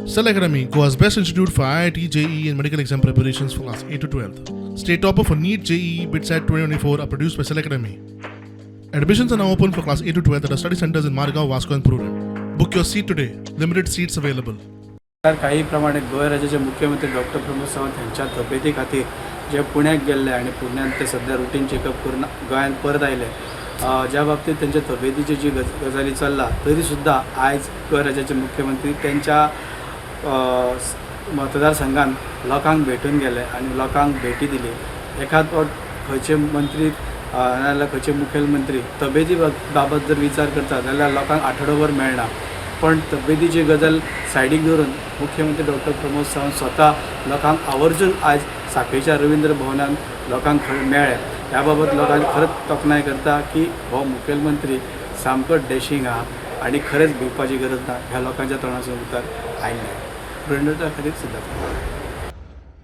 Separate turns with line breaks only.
Cell Academy, Goa's best institute for IIT, JEE, and medical exam preparations for class 8 to 12. State topper for NEET, JEE, BITSAT 2024 are produced by Cell Academy. Admissions are now open for class 8 to 12 at our study centers in Margao, Vasco, and Prudent. Book your seat today. Limited seats available.
काही प्रमाणे गोंय राज्याचे मुख्यमंत्री doctor Pramod Sawant हांच्या तब्येती खातीर जे पुण्याक गेल्ले आनी पुण्यान ते सध्या रुटीन चेकअप करून गोंयांत परत आयले. ज्या बाबतीत तेंच्या तब्येतीची जी गजाली चल्ला, तरी सुद्दां आयज गोंय राज्याचे मुख्यमंत्री तेंच्या मतदारसंघात लोकांक भेटून गेले आनी लोकांक भेटी दिली. एखाद फावट खंयचे मंत्री नाजाल्यार खंयचे मुखेलमंत्री तब्येती बाबत जर विचार करता जाल्यार लोकांक आठवडोभर मेळना, पण तब्येतीची गजाल सायडीक दवरून मुख्यमंत्री डॉक्टर प्रमोद सावंत स्वता लोकांक आवर्जून आयज साखळीच्या रवींद्र भवनान लोकांक मेळ्ळे. ह्या बाबत लोकांक खरेंच तोखणाय करता की हो मुखेलमंत्री सामको डॅशींग आहा आनी खरेंच भिवपाची गरज ना, ह्या लोकांच्या तोंडासून उतर आयिल्लें. प्रुडंटा खातीर सिद्धार्थ.